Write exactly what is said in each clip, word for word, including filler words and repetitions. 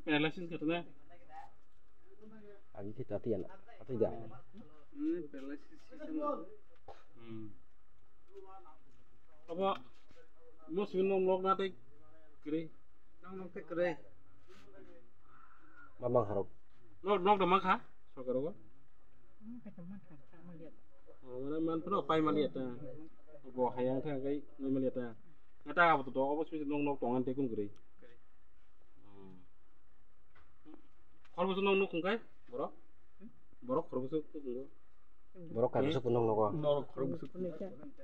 Paralysis khe tene? Agi khe tati ya na, tati da. Hmm, paralysis system. Hmm. Abo, mo simi nok nok na tei kiri. Nok nok tei kiri. Mamang harok. Nok nok da makha, sokaro. Oh, mane man phano pai maliya ta. Bo hayang thang kai nai maliya ta. Ngata abo to obo simi nok nok tongan te kun guri. Khorbusu nok nok kun kai, borok? Borok khorbusu kun guri. Borok kai busu kun nok nok. Nok khorbusu.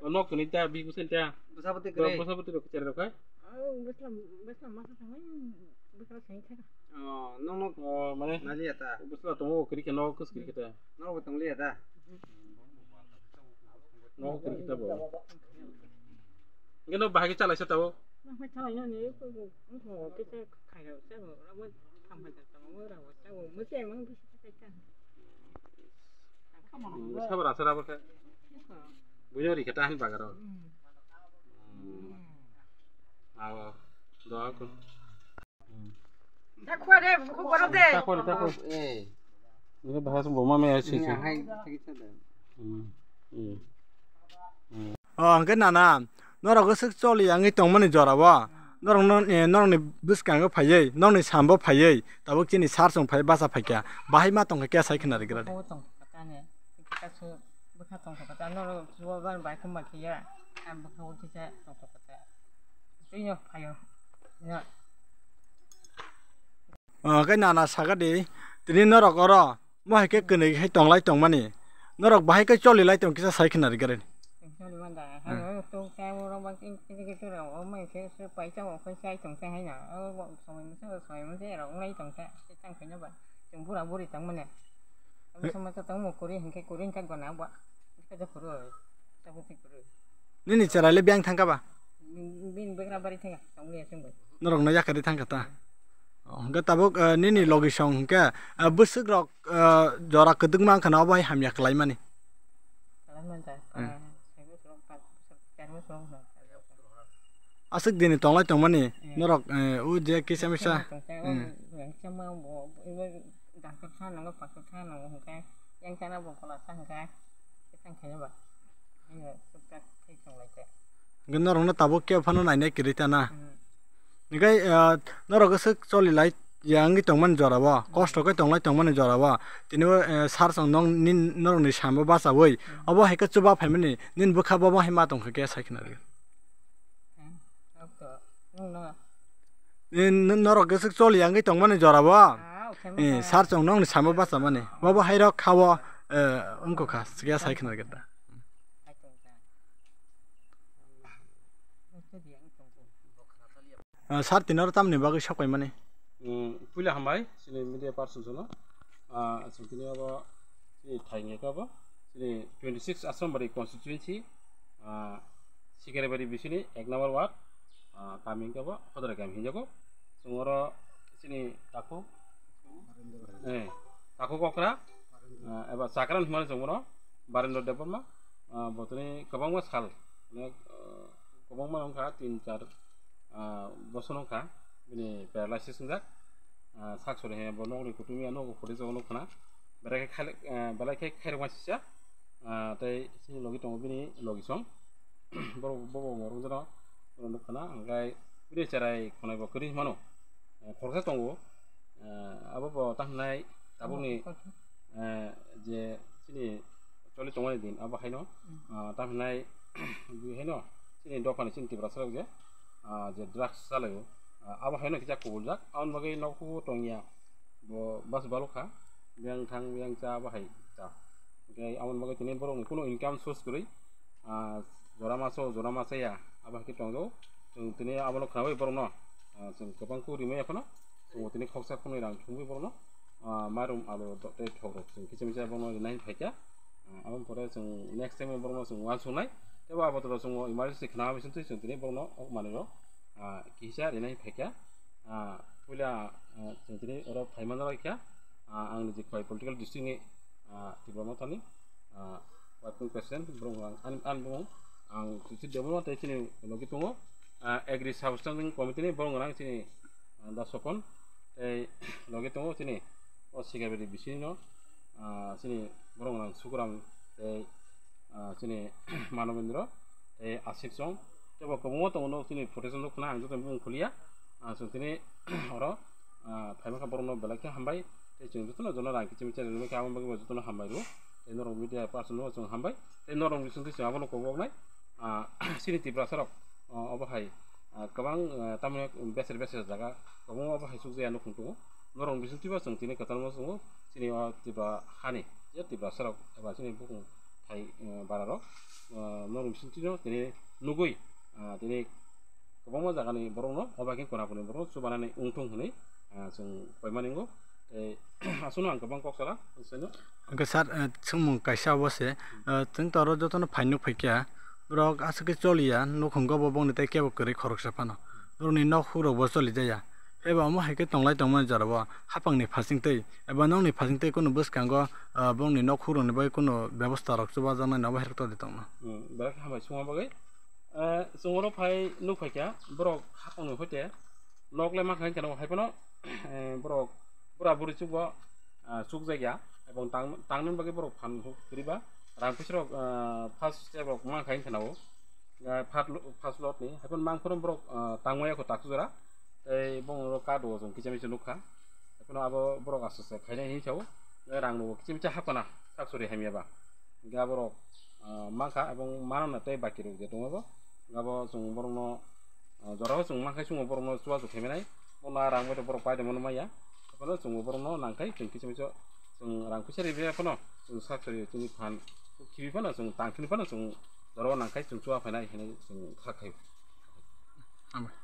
Nok kuni ta bi busen ta. Busabati kre. Busabati rok chere rok kai. Oh, besla besla masa thang. Bwkra sain thaka. Oh, nong nok. Oh, mane. Naliya ta. Bwsla tongo kiri khe nok kus kiri khe ta. Nok bo tong liya ta. Nok kiri khe ta bo. Nge no bahagi chalai sa tabo. Nok mai chalai no ni ko ko ko ke se khai ro se ro ro tham hai ta mo ra wo ta wo mo se mo bi se ta. Sabar asara bo khe. Bujo ri khe ta han bagaro. Awo. Do ko. Takhware, bukhuk borok de. Takhware, takhware. Eh. Ini bahas boma me asi. Ini hai, hai, hai. Hmm. Hmm. Hmm. Oh, hwnkhe nana, norok swk choli yangwi tongmani jorao. Norokno, eh, norokni bwskango phaiwi, norokni sambo phaiwi, tabuk chini sar chwng phai bacha phaikha. Bahai ma tongkha khe sai khna rwgwladi. Bo tongkha kane, kasu bwkha tongkha kata, norok chuwa ban bai khum ba khiya, ang bwkha o kisa tongkha kata. Twi no phaio. Ya. O, khe nana saka di, tini norok oro, mo hai khe kwnwi hai tonglai tongmani, norok bahai khe cholilai tong kisa sai khna rwgwladi. Choli manda, hmm. Hano tok ta oro ba king king king king ro, o mai se se pai cha o khai sai tong sai hai na, o bo somoi mo se somoi mo se ro ngai tong sai, se tang khai na ba, chwng bura buri tong mane. Abo sama ta tong mo kuri hingke kuri hingke gona ba, ka ja kuru, ta bo ti kuru. Nini chwraile biyang thangkha ba? Bini bwkra bari thangkha, tong liya chwng bai. Norokno yakari thangkha ta? Oh, hwnkhe tabuk, eh, nini logi song hwnkhe, eh, bwswk rok, eh, jora kwdwkma wngkha na obo hai hamya kwlaimani? Kwlaimani ta, hmm. Eh, sai bwswk rok, pa-, bwswk, char bwswk rok no. Aswk dini tonglai tongmani, hmm. Norok, eh, o je kisa misa, tong khe, hmm. Yang sama bo, ibo doctor sa nango, pastor sa nango hwnkhe, yang sana bo kola sa hwnkhe, khe tang khaino ba. Hwnkhe norokno tabuk kebo phano nainai kwrwi ta na? Hmm. Hwnkhe, ah, norok swk choli lai ya wngwi tongmani jorao, kosto khe tonglai tongmani jorao, tini o, eh, sar chwng nong nin-, norokni sambo bachaui, hmm, obo hai khe chuba phaimani, nini bwkha bo bo hai ma tongkha khe sai khna rwgwladi. Hmm. Ni, ni, norok khe swk choli ya wngwi tongmani jorao. Ah, okay, eh, okay. Sar chwng nongni samo bachamani. Bobo hairok khao, eh, wngkha, sikya sai khna rwgwladi. Ah, sar tini oro tamni bagwi sok paimani? Hmm, puila hambai, chini media person sono. Ah, chwng tini abo chini thai hwnkhe abo chini twenty six Asrambari constituency, ah, Sikaribari bisini ek number ward, ah, kami hwnkhe abo Hodora kami hinjago. Chwng oro chini takhuk, eh, takhuk okra, ah, eba chakran hwnmani chwng bono Barendra Debbarma, ah, bo tini kwbangma sal, onek, ah, kwbangma wngkha tin char ah, bosong wngkha, bini paralysis wngjak. Ah, sak sori hai bo nokni kutung ya nogo photo jago nukha na. Belai khe khaile-, ah, belai khe khairokma sisa. Ah, tei chini logi tongo bini logi song. Borok bobo morok jano bono nukha na. Hwnkhe bini cherai khonai bo kwrwi mano. Eh, khoroksa tongo. Eh, abo bo tamo hinai tabukni, eh, je chini choli tongmani din abo haino, ah, tamo hinai bui haino chini dophani chini Tiprasa rok je, ah, je drugs chalaio, ah, abo haino kisa kubuljak. Aboni bagwi nokhugo tongya bo bas balokha, biyang thang biyang cha abo hai cha. Hwnkhe aboni bagwi tini borokni kunu income source kwrwi, ah, jora maso jora masa ya abo hai khe tongjago. Chwng tini abono khnaui borokno, ah, chwng kwbang khe rimaya phano, chwngbo tini khoroksa khoroknwi rang thumwi borokno, ah, mairum alu tei thokrok chwng kisa misa bono rinai phaikha. Ah, aboni pore Chwng next time borokno chwng uansuknai. Tei bo abo toro chwng emergency khna bisingtwi chwng tini borokno o manwirok, ah, kisa rinai phaikha. Ah, puila, ah, chwng tini oro phaimano laikha. Ah, ang niji Khowai political district ni, ah, Tipra Mothani, ah, working president, borok ang, ani, ani bumung ang Suchit Debbarma tei chini logi tongo, ah, agri substanding committee ni borok ang chini, ah, Da Sopon tei logi tongo chini o Sikabedi bisino, ah, chini borok ang Sukuram tei, ah, chini Manobendra tei Asik Song tei bo kwbangma tongo nok chini protection rok khna ang joto bumung khuliya. Ah, chwng tini oro, ah, phaima kha borokno belai khe hambai. Tei chwng jotono jono rang kichim kichim rinwi khe aboni bagwi bo jotono hambai rw. Tei norok media person no chwng hambai. Tei norok bisingtwi chwng abono koboknai, ah, chini Tiprasa rok, ah, obo hai, ah, kwbang, ah, tamni beser beser jaga kwbangma obo hai chukjaya nukhung tongo. Norok bisingtwi bo chwng tini kwtalma chwngo chini o Tipra hani je Tiprasa rok eba chini bukung hai, ah, bara rok, ah, norok bisingtwi no tini nugwi, ah, tini kwbangma jagani borokno obo hai khe kona koni borok chubanani wngthung hwnwi, ah, chwng koi mani wngo. Tei aswkno ang kwbang kok sala, swngno. Hwnkhe sir, eh, swngmung kaisa obo se, eh, chwng toro jotono phai nuk phaikha, borok aswk khe choliya, nukhungo bo bongni tei kebo kwrwi khoroksa phano. Borokni nok hukrok bo choli jaya. Eba omo hai khe tonglai tongmani jorao hapangni phasingtwi eba nokni phasingtwi kunu bwskango, ah, bongni nok hukrokni bagwi kunu bebosta rok chubajaknai obo hai rok tongdi tongma. Hmm, belai khe hambai suma bagwi. Eh, chwng oro phai nuk phaikha, borok hapangni hoite nok le mankha hinkhe no, hai phano, eh, borok bura buri chukbo, ah, chukjakya, ebong tang, tangmani bagwi borok phan kwrwiba, rang puisa rok, ah, first step rok mankha hinkhe no, ah, first lo-, first lot ni, hai phano mang phano borok, ah, tangmaya kho taksuk jora, tei bongni oro card o chwng kicha micha nukha, hai phano abo borok aste aste khainai hinwi sao, rang rok kicha micha hapkhana, taksuri hamya ba. Hingke aborok, ah, mankha, ebong manana tei baki rok je tongo bo. Hingke abo chwng borokno, ah, jorao chwng mankha, chwng borokno chubachu khaimanai. Bono rang bai rok borok pai tongmani maya. Abono chwng borokno nangkhai, chwng kisa misa chwng rang puisa ribai phano chwng sak sari chwngni phan khibi phano chwng tang khini phano chwng jorao nangkhai, chwng chuba phainai hinwi chwng kha khaio. Hambai.